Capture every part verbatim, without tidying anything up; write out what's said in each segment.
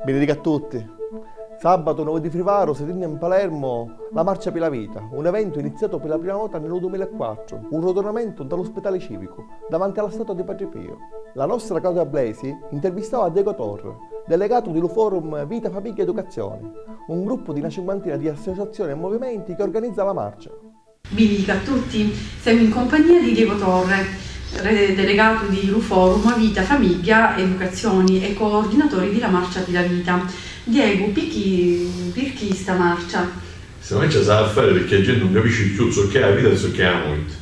Benedica a tutti. Sabatu novi di Frivaru si tinni in Palermu la Marcia pi la Vita, un eventu iniziatu pi la prima vota nni lu dumila e quattru, cu un rotonamentu nta lu spitali civicu, davanti a la statua di Patri Piu. La nostra Claudia Blesi intervistau a Diego Torre, delegatu di lu Forum Vita Famigghia Educazioni, un gruppu di na cinquantina di associazioni e movimenti chi organizza la marcia. Benedica a tutti, semu in compagnia di Diego Torre, re-, delegatu di lu Forum Vita Famigghia Educazioni e coordinatori di la Marcia pi la Vita. Diego, picchì, pirchì sta marcia? Sta marcia s'ha a fari pirchì a genti nun capisci cchiù zocch'è a vita e zocch'è a morti.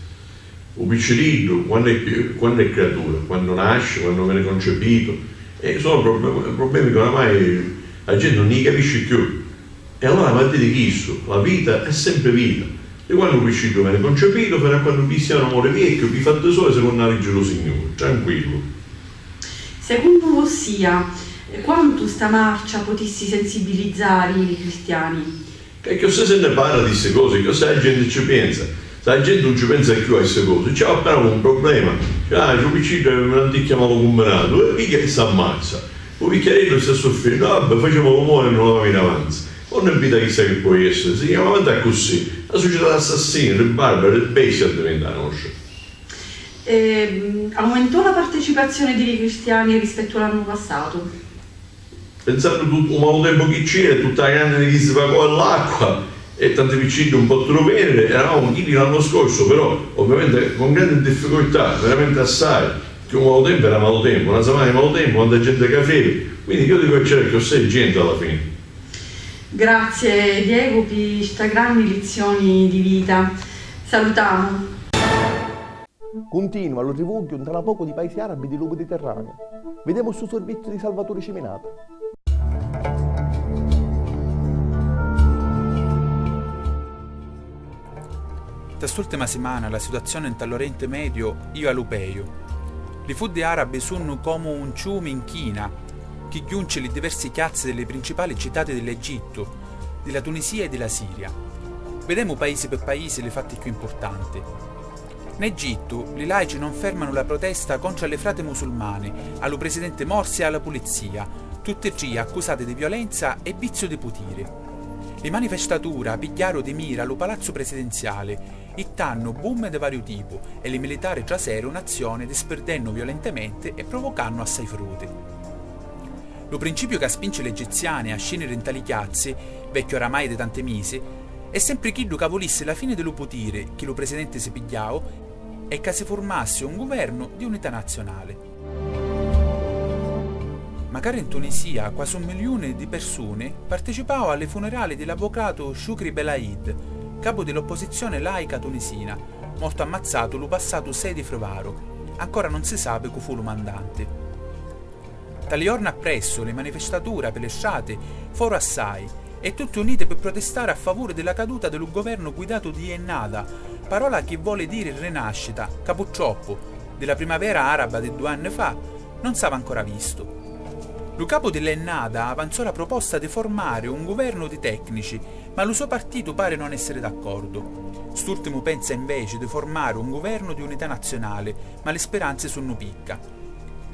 U picciriddu, quannu è, quannu è criatura, quannu nasci, quannu veni concepitu, e sono problemi, problemi che oramai a genti nun ni capisci cchiù. E allura m'ha diri chissu, la vita è sempri vita, di quannu u picciriddu veni concepitu finu a quannu u cristianu mori viecchiu pi fatti soi secunnu a liggi lu Signuri, tranquillu. Secunnu vossia, quantu sta marcia putissi sensibilizzari li cristiani? Ca cchiossai si nni parra di sti cosi, cchiossai a genti ci pensa. Si a genti nun ci pensa cchiù a sti cosi, ci havi appena un problema. Dici, ah, stu picciriddu havi n'anticchia malucumminatu, e pigghia e s'ammazza. U vicchiareddu sta suffrennu, vabbè, facemu lu mori e nun l'avemu in avanzi. Unni vita chissa chi poi essiri, si jemu avanti accussì, na sucità d'assassini, di barbari, di bestii addiventa a nostra. Ehm, aumentò la partecipazione di li cristiani rispettu all'anno passato? Pensannu tuttu u malu tempu chi c'era, tutta a grandini chi si vacò e l'acqua, e tanti picciriddi un potturu veniri, eravamu chiddi l'annu scorsu, però ovviamenti con grandi difficultà, veramenti assai, picchì u malu tempu era malu tempu, na simana di malu tempu, quanta genti ca fevi, quindi iu dicu ca c'era cchiossai genti alla fini. Grazie Diego pi sta granni lizzioni di vita. Salutamu. Cuntinua lu trivugghiu nta na pocu di paisi arabi di lu Mediterraniu. Videmu stu sirvizziu di Salvaturi Ciminata. Nta st'ultima simana la situazioni nta l'Orienti Mediu iu a lu peju. Li fuddi arabi sunnu comu un ciumi in china, chi junci li diversi chiazzi di li principali citati di l'Egittu, di la Tunisia e di la Siria. Videmu paisi pi paisi li fatti cchiù impurtanti. N Egittu, li laici non fermanu la protesta contra li frati musulmani, a lu presidenti Morsi e a la pulizia, tutti e tri accusati di violenza e viziu di putiri. Li manifestatura pigghiaru di mira lu palazzu presidenziali, ittannu bummi di variu tipu, e li militari traseru n'azzioni dispirdennu violentementi e provocannu assai firuti. Lu principiu ca spinci l'egizziani a scìniri nta li chiazzi, vecchiu oramai di tanti misi, è sempri chiddu ca vulissi la fini di lu putiri chi lu presidenti si pigghiau e ca si furmassi un guvernu di unità nazionali. Macari in Tunisia quasi un miliuni di pirsuni participau a li funerali di l'avvocatu Shukri Belaid, capu di l'opposizioni laica tunisina, mortu ammazzatu lu passatu sei di Frivaru. Ancora non si sapi cu fu lu mandanti. Nta li jorna appressu, li manifestatura pi li strati foru assai, e tutti uniti pi protistari a favuri di la caduta di lu guvernu guidatu di Ennahda, parola chi voli diri rinascita, ca purtroppu, di la primavera araba di dui anni fa, non s'havi ancora vistu. Lu capu di l'Ennahda avanzò la proposta di formari un guvernu di tecnici, ma lu so partitu pari non essiri d'accordu. St'ultimu pensa inveci di formari un guvernu di unità nazionali, ma li spiranzi sunnu picca.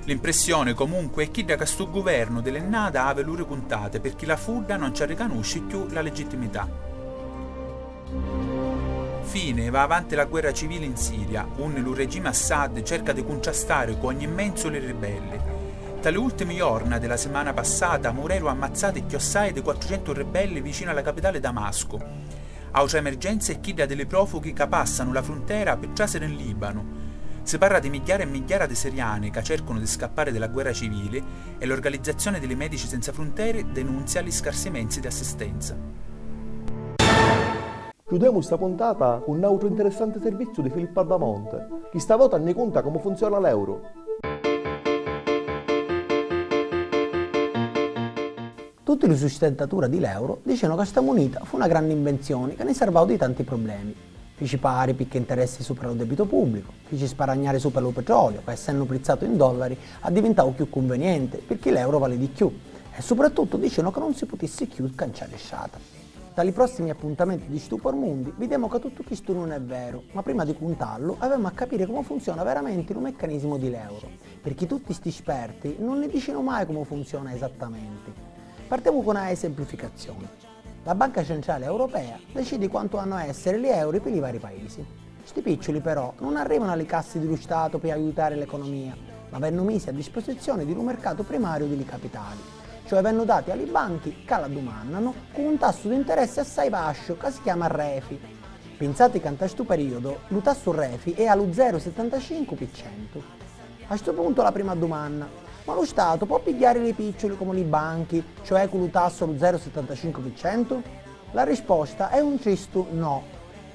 L'impressioni, comunqui, è chidda ca stu guvernu di l'Ennahda havi l'uri cuntati pirchì la fudda non ci arricanusci cchiù la legittimità. Nfini, va avanti la guerra civili in Siria, unni lu regimi Assad cerca di cuntrastari cu ogni menzu li ribelli. Nta li ultimi jorna di la simana passata mureru ammazzati cchiossai di quattrucentu ribelli vicinu a la capitali Damascu. Autra emergenza è chidda di li profughi ca passanu la fruntera pi trasiri 'n Libanu. Si parra di migghiara e migghiara di siriani ca cercanu di scappari di la guerra civili e l'organizzazioni di li Medici Senza Frunteri denunzia li scarsi menzi di assistenza. Chiudemu sta puntata cu n'autru interessanti serviziu di Filippo Albamonte, chi sta vota nni cunta comu funziona l'euru. Tutti li sustentatura di l'euro dicenu ca sta munita fu na granni invenzioni ca ni sarvau di tanti problemi. Fici pagari picca interessi supra lu debito pubblicu, fici sparagnari supra lu petroliu ca, essennu prizzatu in dollari, addivintau cchiù cunvenienti pirchì l'euro vali di cchiù, e suprattuttu dicenu ca nun si putissi cchiù canciari strata. Nta li prossimi appuntamenti di Stupor Mundi videmu ca tuttu chistu nun è veru, ma prima di cuntallu avemu a capiri comu funziona veramenti lu meccanisimu di l'euro, pirchì tutti sti sperti nun ni dicinu mai comu funziona esattamenti. Partemu cu na esemplificazioni. La Banca Centrali Europea decidi quantu hannu a essiri li euri pi li vari paisi. Sti picciuli, però, nun arrivanu a li cassi di lu Statu pi aiutari l'economia, ma vennu misi a disposizioni di lu mercatu primariu di li capitali, cioè vennu dati a li banchi ca l'addumannanu cu un tassu di interessi assai vasciu ca si chiama refi. Pinsati ca nta stu periodu lu tassu refi è a lu zeru settantacincu pi centu. A stu puntu la prima dumanna: ma lu Statu pò pigghiari li picciuli comu li banchi, cioè cu lu tassu a lu zeru settantacincu pi centu? La risposta è un tristu no.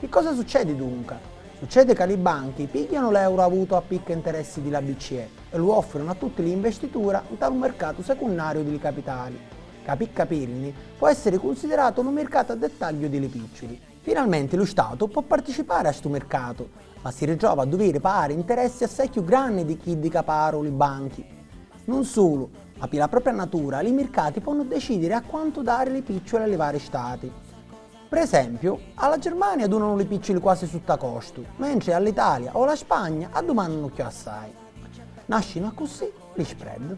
Chi cosa succedi dunca? Succedi ca li banchi pigghianu l'euro avutu a picca interessi di la B C E e lu offrinu a tutti li investitura nta lu mercatu secunnariu di li capitali, ca pi capirini pò essiri cunsidiratu nu mircatu a dettagghiu di li picciuli. Finalmenti lu Statu pò participari a stu mircatu, ma si ritrova a duviri pagari interessi assai chiù granni di chiddi ca pagaru li banchi. Nun sulu, ma pi la propria natura li mircati ponnu decidiri a quantu dari li picciuli a li vari Stati. Pri esempiu, a la Germania dunanu li picciuli quasi sutta costu, mentri a l'Italia o la Spagna addumannanu chiù assai. Nascinu accussì li spread.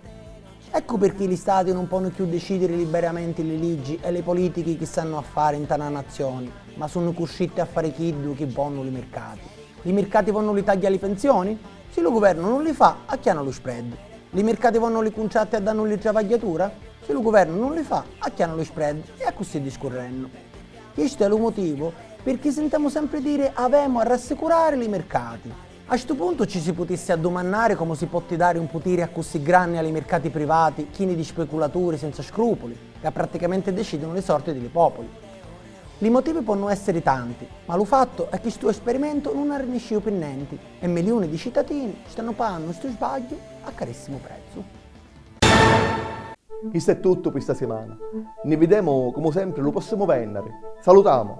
Eccu pirchì li Stati nun ponnu chiù decidiri liberamenti li liggi e li politichi chi s'hannu a fari nta na nazioni, ma sunnu custritti a fari chiddu chi vonnu li mircati. Li mircati vonnu li tagghi a li pensioni? Si lu guvernu nun li fa, acchiana lu spread. Li mircati vonnu li cuntratti a dannu li travagghiatura? Si lu guvernu nun li fa, acchiana lu spread, e accussì discurrennu. Chistu è lu motivu pirchì sintemu sempri diri: avemu a rassicurari li mircati. A stu puntu ci si putissi addumannari comu si potti dari un putiri accussì granni a li mircati privati, chini di speculaturi senza scrupuli, ca praticamenti decidinu li sorti di li populi. Li motivi ponnu essiri tanti, ma lu fattu è chi stu sperimentu nun arrinniscìu pi nenti e miliuni di citatini stannu pagannu stu sbagghiu a carissimu prezzu. Chistu è tuttu pi sta simana. Ni videmu, comu sempri, lu prossimu vennari. Salutamu!